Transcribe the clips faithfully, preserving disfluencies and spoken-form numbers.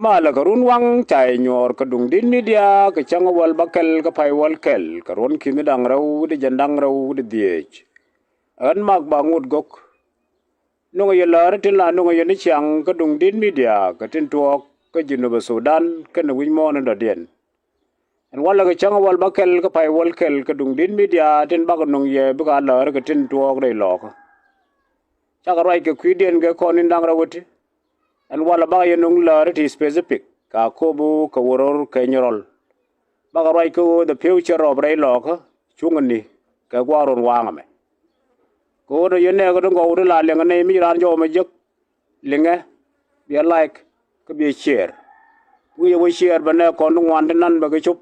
Malɛ kɛ run waŋ ca yɛ nyuɔɔr kɛ duŋ dit midia kɛ cäŋ wäl bäkɛl kä pay wäl kɛl kɛ ruɔ̱n ki̱ni da̱ŋ rɛw wi̱cdɛ jiɛn da̱ŋ rɛw wi̱cdɛ dhieec. Ɣän mak ba ŋut gök. Nuŋ yɛ läri tin la nuŋ yɛ ni ciaŋ kä duŋ dit midia kɛ tin tuɔɔk kä Jinub Sudan kɛnɛ wi̱c muɔ̱ɔ̱n in dɔ̱diɛn. Ɛn walɛ kɛ cäŋ wäl bäkɛl kä pay wäl kɛl kä duŋ dit midia tin bakɛ nuŋ yɛ bikɛ a läri kɛ tin tuɔɔk rɛy lɔɔkä. Cakɛ ruac kɛ kui̱diɛn kɛ kɔn in da̱ŋ rɛw wi̱cdɛ. Ɛn walɛ bakɛ yɛ nuŋ läri ti specific ka kobu kɛ wä ror kɛ nyɛ rɔl. Bakɛ ruac kä ɣöö the future of rɛy lɔɔkä cuŋ ni kɛ gua̱a̱r run waŋ ɛmɛ. Kɛ ɣöö ni yɛ nɛɛk ti gɔw ti la liɛŋ ni mi ci raan jɔw mɛ jek. Liŋɛ, biɛ like kä biɛ share. Wi̱i̱ yɛ wä share bɛ nɛɛk kɔn ti ŋuan ti nan bɛ kɛ cop.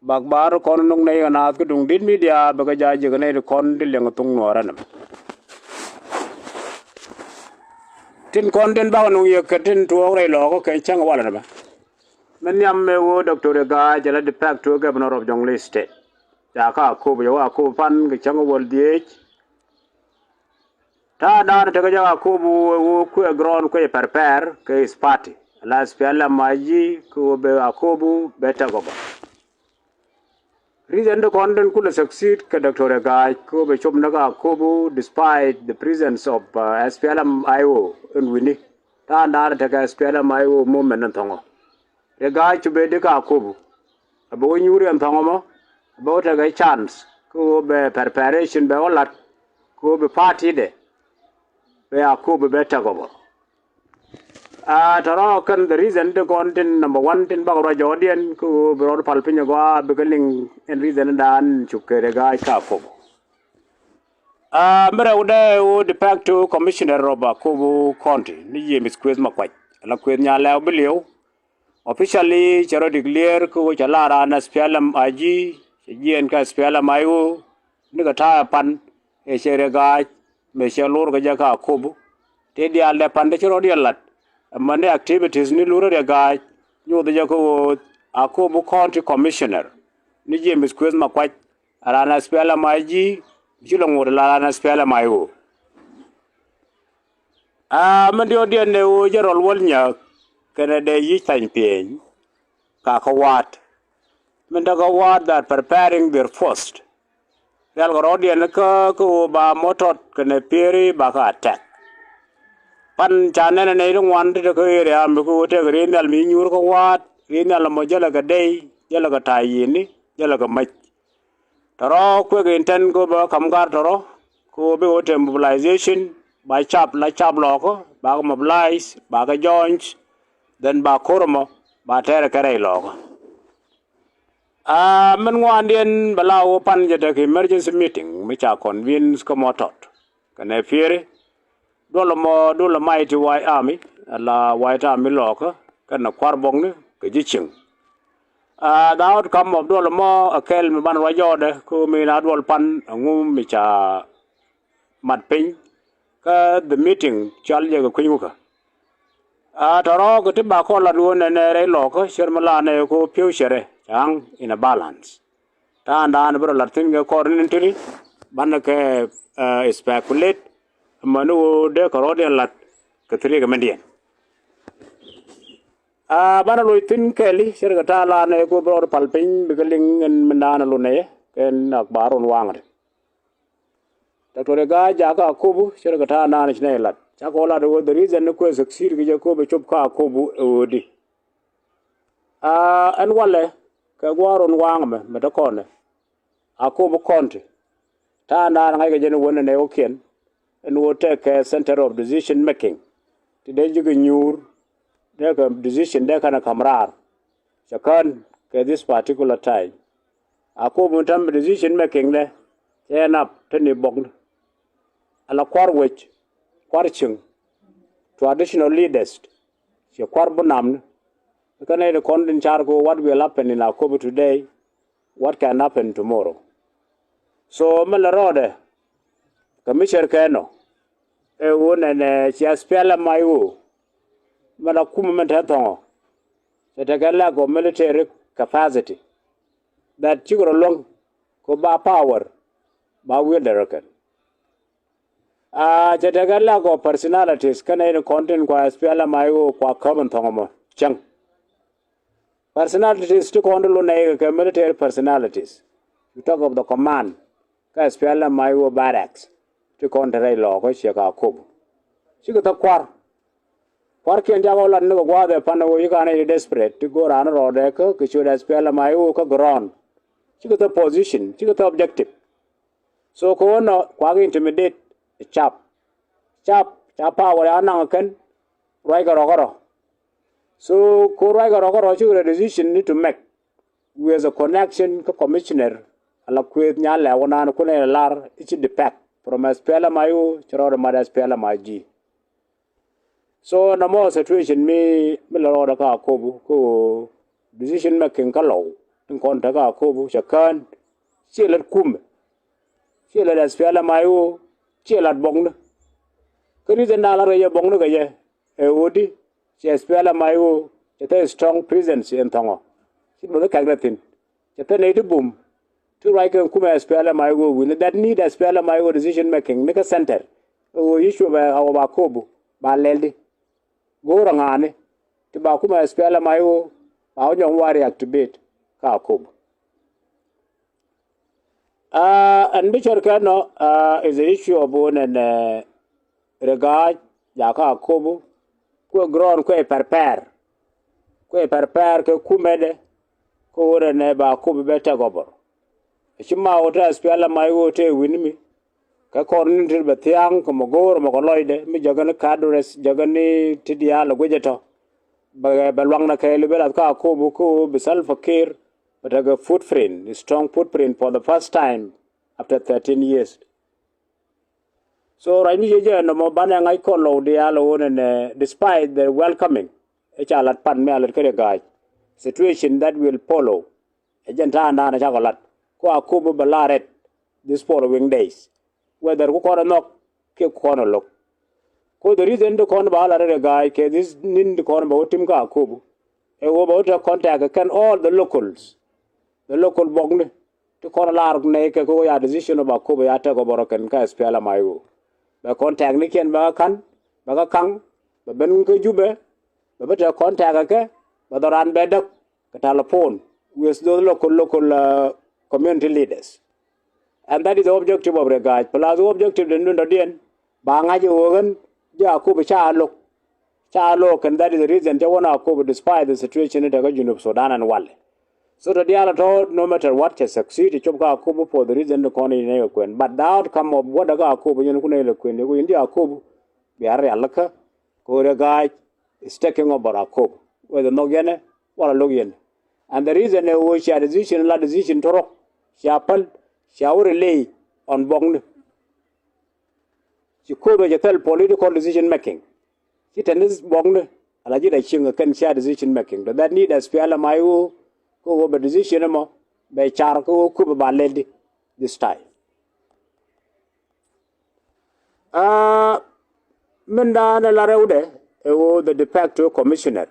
Bak baar kɔn nuŋ nɛy kɛ naath kä duŋ dit midia bɛ kɛ ja̱ ji̱ kɛ nɛy ti kɔn ti liɛŋ thuŋ nuɔɔrä nɛmɛ. Tin kɔn tin bakɛ nuŋ yɛ kɛ tin tuɔɔk rɛy lɔɔkä kɛ cäŋ walɛ nɛmɛ. Min nhiam mëë ɣöö Doctor Riek Gai jɛ la de facto governor of Jonglei State. Ca kä Akobo, yɛ wä Akobo pan kɛ cäŋ wäl dhieec. Ta̱a̱ da̱a̱n tekɛ jɛ Akobo ɛ ɣöö kuɛ ground kuɛ jɛ pɛrpɛr kɛ his party la S P L M I G kɛ ɣöö bɛ Akobo bɛ take over. Reason ti kɔn tin kulɛ succeed kɛ Doctor Riek Gai kɛ ɣöö bɛ cop ni kä Akobo despite the presence of uh, S P L M I O in wi̱ni. Ta̱a̱ da̱a̱n tekɛ S P L M I O movement in thɔŋɔ. Riek Gai cu bɛ di kä Akobo. A bɛ wä nyuur yɛn thɔŋɔ mɔ a bɛ wä tekɛ chance kɛ ɣöö bɛ preparation bɛ wä lat kɛ ɣöö bɛ party dɛ bɛ Akobo bɛ take over. A tɔrɔ kɛn the reason ti kɔn tin number one tin bakɛ ruac jɔɔdiɛn kɛ ɣöö bi rɔɔd pal piny agɔaa bikɛ liŋ ɛn reason dan cuk kɛ Riek Gai kä Akobo. A mi rɛwdɛ ɣöö de facto commissioner of Akobo County ni James Kueth Makuac ala Kueth Nyalɛw Biliw. Officially cɛ rɔ declare kä ɣöö cɛ la raan S P L M I G cɛ jiɛɛn kä S P L M I O. Nikɛ ta̱a̱ ɛ pan ɛ cɛ Riek Gai mëë cɛ lor kɛ jɛ kä Akobo. Tëë diaal dɛ pan te ci rɔɔdiɛn lat. Ɛmɛ ni activities ni lurä Riek Gai nyothɛ jɛ kä ɣöö Akobo County Commissioner ni James Kueth Makuac a raan S P L M I G. Ci lɔ ŋot la raan S P L M I O. A min diɔ̱ɔ̱kdiɛn ɛ ɣöö jɛ rɔl wäl nyääk kɛnɛ dee yic tha̱ny pieny. Ka kä wa̱a̱t min te kä wa̱a̱t that preparing their first. Rial kɛ rɔɔdiɛn kä kä ɣöö ba Mɔtɔt kɛnɛ Pieri ba kä attack. Pan ca nɛnɛ nɛy ti ŋuan ti te kä area mi kä ɣöö tëëkɛ riey nhial mi nyuur kä wa̱a̱t riey nhial ɛmɔ jälɛ kɛ dey jälɛ kɛ ta̱a̱ yi̱ni jälɛ kɛ mäc. Tɔrɔ kuek intent ko bä kam gar tɔrɔ ko bä ko te mobilization ba cap la cap lɔkä ba ko mobilize ba ko join. Then ba kor mɔ ba tɛr kɛ rɛy lɔkä. A min ŋuandiɛn bɛ la wä pan jɛ tek emergency meeting mi ca convince kä Mɔtɔt kɛnɛ Pieri. Duɔl mɔ duɔl mighty White Army ala White Army lɔkä kɛnɛ kuar bɔkni kɛ ji̱ cieŋ. A the outcome of duɔl mɔ a kɛl mi ban ruac jɔɔdɛ kä mi na duɔl pan a ŋu mi ca mat piny. Kä the meeting cal jɛ kɛ kui̱ny wä kä. A tɔrɔ kɛ ti ba kɔn lat wä nɛnɛ rɛy lɔkä cɛr mi la nɛ ko piw cɛrɛ ca̱ŋ in a balance. Ta̱a̱ da̱a̱n bi rɔ lat thi̱n kɛ kɔr ni tini banɛ kɛ speculate. Mäni ɣöö dee kɛ rɔɔdiɛn lat kɛ thiriek kɛ mindiɛn. A banɛ loc thi̱n kɛɛli ce̱tkɛ ta̱a̱ la̱a̱n ɛ kɛ ɣöö bi rɔɔd pal piny bikɛ liŋ ɛn minda̱a̱n ɛ lunɛ yɛ kɛn ak ba run waŋ ri. Doctor Riek Gai jakä Akobo ce̱tkɛ ta̱a̱ naan ci nɛy lat cakɔ lat ɛ ɣöö the reason ni kuɛ succeed kɛ jɛ Akobo cop kä Akobo ɛ ɣöö di. A ɛn walɛ kɛ gua̱a̱r run waŋ ɛmɛ mɛ te kɔnɛ. Akobo County ta̱a̱ naan ŋa̱ckɛ jɛ ni wänɛ nɛ wä kiɛn. Ɛn wä tekɛ center of decision making ti dee ji̱ kɛ nyuur. Dee kɛ decision dee kɛn ɛ ka̱m raar. Cɛ kään kɛ this particular time. Akobo mi ta̱m decision making dɛ cɛ nap te ni bɔkni. Ala kua̱r wec kua̱r cieŋ traditional leaders. Ciɛ kua̱r bi namni kɛ nɛy ti kɔn tin car kɛ what will happen in Akobo today. What can happen tomorrow? So mi lɛ rɔɔdɛ kɛ mi cɛr kɛ nɔ ɛ ɣöö nɛnɛ ciɛ S P L M I O. Mɛn a kumɛ mɛn te thɔŋɔ cɛ tekɛ lack of military capacity that cikɛ rɔ luäŋ kɛ ba power ba wi̱i̱l dɛ rɔ kɛn. A cɛ tekɛ lack of personalities kɛnɛ in kɔn tin kua S P L M I O kua käp in thɔŋ ɛmɔ cäŋ. Personalities ti kɔn ti lo nɛy kɛ military personalities. You talk of the command. Kä S P L M I O barracks ti kɔn te rɛy lɔɔkä ciɛ Akobo. Cikɛ thä kua̱r. Kua̱rkiɛn jakɔ lat ni kɛ gua̱a̱th ɛ pan ɛ ɣöö ci kanɛ ti desperate ti go̱o̱r raan rɔɔdɛ kä kɛ ciöt S P L M I O kä ground. Cikɛ thä position, cikɛ thä objective. So kɛ ɣöö nɔ kuakɛ intimidate ɛ cap. Cap, cap power ya naŋ kɛn ruac kɛ rɔ kärɔ. So kɛ ɣöö ruac kɛ rɔ kärɔ cikɛ rɛ decision ni to make. With a connection kä commissioner ala kuëëth nyan lɛ wä naan kunɛ lar i̱ ci defect from S P L M I O ci rɔɔdɛ mat S P L M I G. So nɔmɔ situation mi mi la rɔɔdɛ kä Akobo kä ɣöö decision making kä lɔw tin kɔn te kä Akobo cɛ kään. Ciɛ lät kumɛ, ciɛ lät S P L M I O, ciɛ lät buɔkni. Kä reason na la rɛy jɛ buɔkni kɛ jɛ ɛ ɣöö di, ci S P L M I O cɛ thɛ strong presence in thɔŋɔ. Ci bä thɛ kɛk rɛ thi̱n. Cɛ thɛ nɛy ti bum ti ruac kɛ kumɛ S P L M I O wi̱n that need S P L M I O decision making ni kä center. Ɛ ɣöö yi cuɔpɛ a wä ba Akobo ba lɛl di. Go̱o̱r aŋaani ti ba kumɛ S P L M I O ba wä nyɔk wa reactivate kä Akobo. Aa, ɛn bi cär kɛ nɔ, aa, is the issue of wun ɛn, ɛ, Riek Gai jakä Akobo. Kuɛ ground kuɛ prepare. Kuɛ prepare kɛ kumɛdɛ. Kä wun ɛn ɛ ba Akobo bɛ take over. Ɛ ci ma wä te S P L M I O te wi̱n mi. Kɛ kɔr ni ti bɛ thia̱a̱ŋ kɛ mɔ go̱o̱r mɔ kɛ lɔcdɛ mi jäkä ni cadres jäkä ni ti diaal ɛ guicɛ tɔ. Bɛ, bɛ luaŋnɛ kɛɛli bɛ lath kä Akobo kä bi Salva Kiir bɛ tekɛ footprint, strong footprint for the first time after thirteen years. So ruac mi ciɛ jɛ nɔmɔ banɛ ŋa̱c kɔn lɔw diaal ɣöö nɛnɛ despite the welcoming ɛ ca lat pan mi a lat kä Riek Gai. Situation that will follow ɛ jɛn ta̱a̱ naan ɛ cakɔ lat kä Akobo bɛ la rɛt this following days. Whether ku kɔn ɛ nhɔk kiɛ ku kɔn ɛ lo̱k. Ko the reason ti kɔn ba la rɛt ɛ ga̱a̱c kɛ this nin ti kɔn ba wä tim kä Akobo. Ɛ wä ba wä tɛ contact kɛn all the locals. The local buɔkni ti kɔn lar nɛy kɛ kɛ wä ya decision of Akobo ya tɛk ɔ bɔrɔ kɛn kä S P L M I O. Bɛ contact ni kiɛn bɛ kä ka̱n bɛ kä ka̱ŋ bɛ ben kä Jubɛ bɛ bä tɛ contact kɛ bɛ dhɔran bɛ däk kɛ telephone with those local, local, uh, community leaders. And that is the objective of Riek Gai. Plus the objective den dun dɔ̱diɛn ba ŋa̱c i̱ ɣöö ɣän ji̱ Akobo ca lo̱k. Ca lo̱k, and that is the reason cä wä na Akobo despite the situation in tekä Junub Sudan and walɛ. So tɔ diaal tɔ no matter what cɛ succeed cɛ cop kä Akobo for the reason ti kɔn in nɛy kɛ kuɛn. But the outcome of what kä Akobo yɛn kunɛ ilɛ kuɛn iku in di Akobo bia rial kä kɛ ɣöö Riek Gai is taking over Akobo. Whether nhɔk yɛn ɛ wala lo̱k yɛn. And the reason ɛ ɣöö cia decision la decision torok cia päl cia wä relay on buɔkni. Ci Akobo cɛ thil political decision making. Ci tɛn ni buɔkni ala ji̱ da cieŋ kɛn cia decision making. Tɔ that need S P L M I O kä ɣöö bɛ decision ɛmɔ bɛ car kä ɣöö Akobo ba lɛl di this time. Aa, min da̱a̱n ɛ la rɛwdɛ ɛ ɣöö the de facto commissioner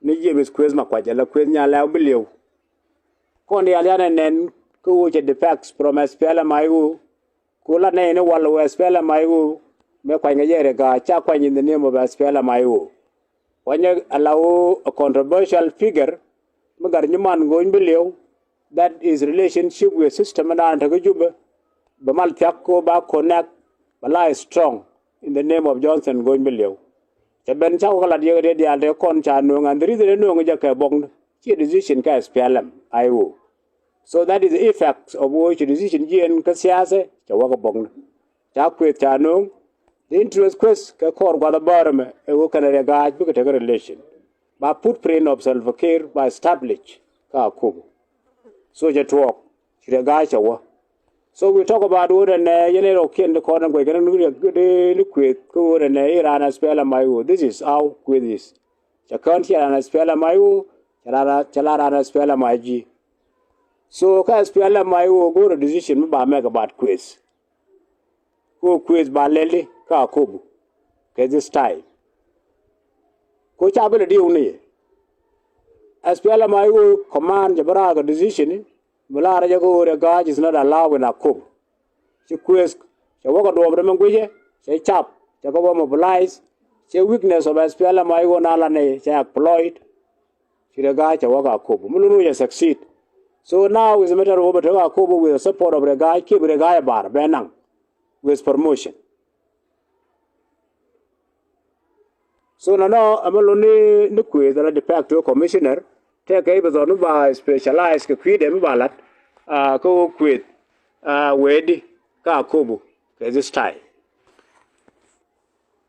ni James Kueth Makuac ala Kueth Nyalɛw Biliw. Kɔn diaal yan ɛ nɛn kä ɣöö cɛ de facto from S P L M I O. Ku la nɛy ni wal wee S P L M I O mëë kuany kɛ jɛ Riek Gai ca kuany in the name of S P L M I O. Kuanyɛ ala ɣöö a controversial figure mi gat nyiman go̱o̱ny Biliw. That is relationship with system mi naan tekä Jubɛ. Bɛ mal thiak ko ba connect bɛ la strong in the name of Johnson go̱o̱ny Biliw. Cɛ ben cak wä kä lat yek diɛ diaal te kɔn ca nööŋ and the reason ɛ nööŋ jɛ kɛ buɔkni ci decision kä S P L M I O. So that is the effect of which decision jiɛn kä siasa cɛ wä kä buɔkni. Ca Kueth ca nööŋ the interest Kueth kɛ kɔr guath a bäär ɛmɛ ɛ wä kɛn a Riek Gai bikɛ tekɛ relation. Ba footprint of Salva Kiir ba establish kä Akobo. So cɛ tuɔɔk ci Riek Gai cɛ wä. So we talk about wä nɛ nɛ yɛn ɛ rɔkiɛn ti kɔn ɛ guɛc kɛn ni Riek ni Kueth kä wä nɛ nɛ iran S P L M I O. This is how Kueth is. Cɛ kään ciɛ ran S P L M I O, cɛ la ran S P L M I G. So kä S P L M I O go̱o̱r a decision mi ba mɛk about Kueth. Ko Kueth ba lɛli kä Akobo kɛ this time. Ko ca bi lɛ diw ni yɛ. S P L M I O command cɛ bi raak a decision mi la rɛ jɛ ko Riek Gai is not allowed in Akobo. Ci Kueth cɛ wä kɛ duɔɔp rɛ mɛ guicɛ cɛ cap cɛ kɛ wä mobilize. Cɛ weakness of S P L M I O na la nɛ cɛ exploit. Ci Riek Gai cɛ wä ka Akobo. Mi luni wä cɛ succeed. So now is a matter of wä bɛ te ka Akobo with the support of Riek Gai, kiɛ bi Riek Gai bar bɛ naŋ with promotion. So nɔnɔ ɛmɛ luni ni kuëth ala de facto commissioner tɛkɛ i̱ bɛ dhɔn mi ba specialize kɛ kui̱dɛ mi ba lat, ah, kä wä kuëth, ah, wee di ka Akobo kɛ this time.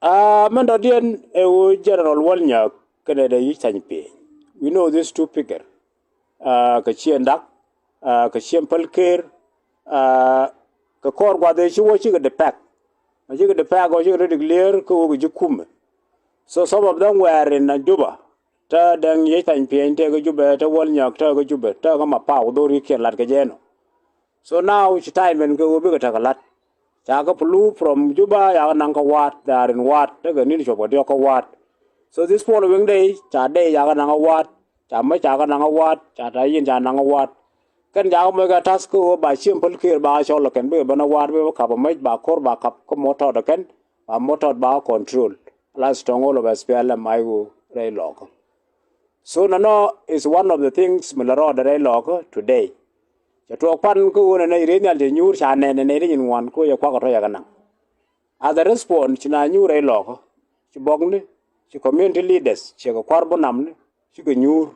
Ah, mɛn dɔ̱diɛn ɛ ɣöö General Wal Nyääk kɛnɛ dee Yic Thany Pieny. We know these two figure. Ah, kɛ Ciɛŋ Dak, ah, kɛ Ciɛŋ Päl Kiir, ah, kɛ kɔr gua̱th ëë ci wä cikɛ defect. Mɛ cikɛ defect ɔ cikɛ rɔ declare kä ɣöö kɛ ji̱ kumɛ. So some of them were in Juba. Te Dɛŋ Yic Thany Pieny te kä Juba, te Wal Nyääk te kä Juba, te kä Mapaw dhorikiɛn lat kɛ jɛ ɛnɔ. So now ci time ɛn kɛ ɣöö bikɛ tekɛ la̱t. Ca kɛ pulu from Juba, ca kɛ naŋ kä Waat, they are in Waat, tekɛ ni̱n cuɔp kɛ diɔ̱k kä Waat. So this following day, ca day ca kɛ naŋ kä Waat, ca mäc ca kɛ naŋ kä Waat, ca ta̱ yin ca naŋ kä Waat. Kɛn ca kɛ moc kɛ ta̱th kä ɣöö ba Ciɛŋ Päl Kiir ba kɛ cɔl ɛ kɛn bikɛ ben ɛ Waat bikɛ kap ɛ mäc ba ko̱r ba kap kä Mɔtɔt ɛ kɛn, ba Mɔtɔt ba kɛ control. Ala stronghold of S P L M I O rɛy Lɔɔkä. So nɔnɔ is one of the things mi la rɔɔdɛ rɛy Lɔɔkä today. Cɛ tuɔɔk pan kä ɣöö nɛnɛ i̱ riey nhial cɛ nyuur ca nɛn nɛnɛ i̱ ri nyin ŋuan kä ɣöö cɛ kuak ɛ tɔ̱ cɛ kɛ naŋ. As a response ci na nyuur rɛy Lɔɔkä, ci buɔkni, ci community leaders, ciɛ kɛ kua̱r bunamni, cikɛ nyuur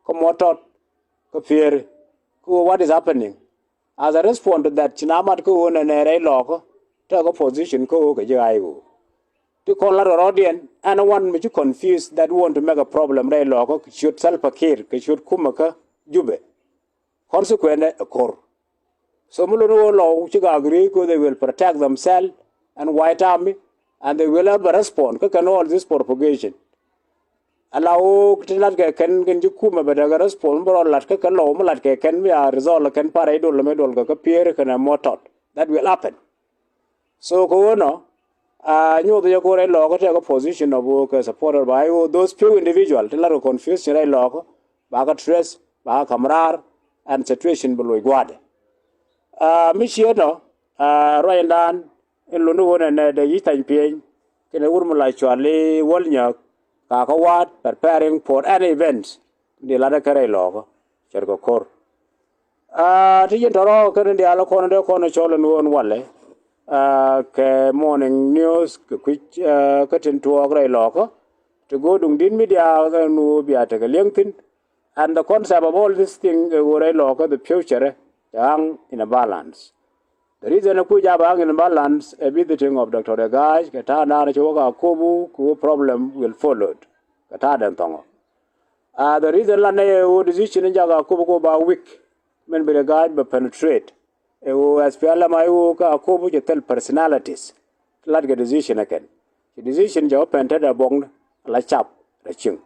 kä Mɔtɔt, kä Pieri, kä ɣöö what is happening. As a response to that, ci na mat kä ɣöö nɛnɛ rɛy Lɔɔkä tekɛ position kä ɣöö kɛ ji̱ I O. Ti kɔn lat kɛ rɔɔdiɛn, anyone mi ci confuse that want to make a problem rɛy Lɔɔkä kɛ ciöt Salva Kiir, kɛ ciöt kumɛ kä Jubɛ. Consequence ɛ ko̱r. So mi lot ni ɣöö Lɔw cikɛ agree kɛ ɣöö they will protect themselves and White Army and they will have a response kä kɛn all this propagation. Ala ɣöö ti lat kɛ kɛn kɛn ji̱ kumɛ bɛ tekɛ response mi bɛ rɔ lat kä kɛ Lɔw mi lat kɛ kɛn mi a result kɛn parɛ i̱ dol lɛ mi dol kɛ kä Pieri kɛnɛ Mɔtɔt. That will happen. So kɛ ɣöö nɔ, a nyuɔth jɛ ko̱r rɛy Lɔɔkä tekɛ position of ɣöö kɛ supporter ba I O, those few individual ti lat kɛ confusion rɛy Lɔɔkä, ba kɛ trace, ba kɛ ka̱m raar, and situation bi loc gua̱a̱dɛ. A mi cië nɔ, a ruac in daan in luni ɣöö nɛnɛ dee Yic Thany Pieny kɛnɛ wur mi la cuali Wal Nyääk, ka kɛ Waat preparing for any events di lat ɛ kɛ rɛy Lɔɔkä, cɛr kɛ ko̱r. A ti yin tɔrɔ kɛn in diaal kɔn in dee kɔn in cɔl in ɣöö in walɛ. A kɛ morning news kɛ kui̱c, a kä tin tuɔɔk rɛy Lɔɔkä. Ti go̱o̱r duŋdi̱t media kɛn in ɣöö bia tekɛ li̱eŋ thi̱n. And the concept of all this thing ɛ ɣöö rɛy Lɔɔkä the future ɛ, ɛ hang in a balance. The reason ɛ kui̱ jap hang in a balance ɛ visiting of Doctor Riek Gai kɛ ta̱a̱ naan ci wä ka Akobo kɛ ɣöö problem will followed kɛ ta̱a̱ den thɔŋɔ. A the reason la nɛy ɛ ɣöö decision in jak Akobo kɛ ɣöö ba weak, min bi Riek Gai bɛ penetrate. Ɛ ɣöö S P L M I O kä Akobo cɛ thil personalities ti lat kɛ decision ɛ kɛn. Ci decision cɛ wä pɛn tetdɛ buɔkni ala cap rɛ cieŋ.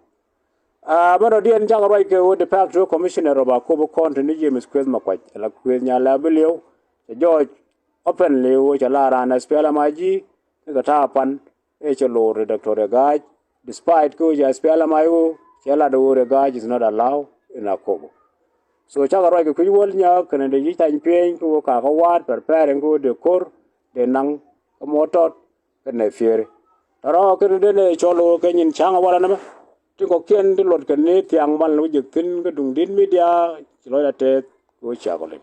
A mɛn rɔ diɛn cakɛ ruac kɛ ɣöö de facto commissioner of Akobo County ni James Kueth Makuac ala Kueth Nyalɛ Abiliw cɛ jɔɔc openly ɣöö cɛ la raan S P L M I G ni kɛ ta̱a̱ pan ëë cɛ lo̱r ti Doctor Riek Gai, despite kä ɣöö cɛ S P L M I O cɛ lat ɣöö Riek Gai is not allowed in Akobo. So cakɛ ruac kɛ kui̱ Wal Nyääk kɛnɛ dee Yic Thany Pieny kä ɣöö ka kɛ Waat preparing kä ɣöö dee ko̱r dee naŋ kä Mɔtɔt kɛnɛ Pieri. Tɔrɔ kɛnɛ dee nɛ cɔl ɣöö kɛ nyin ca̱ŋ a walɛ nɛmɛ. Tin kɔ̱kiɛn ti luɔt kɛn ni thiaŋ mal ni wä jek thi̱n kä duŋdi̱t media ci lɔcdä tɛth kɛ ɣöö ciakɔ leny.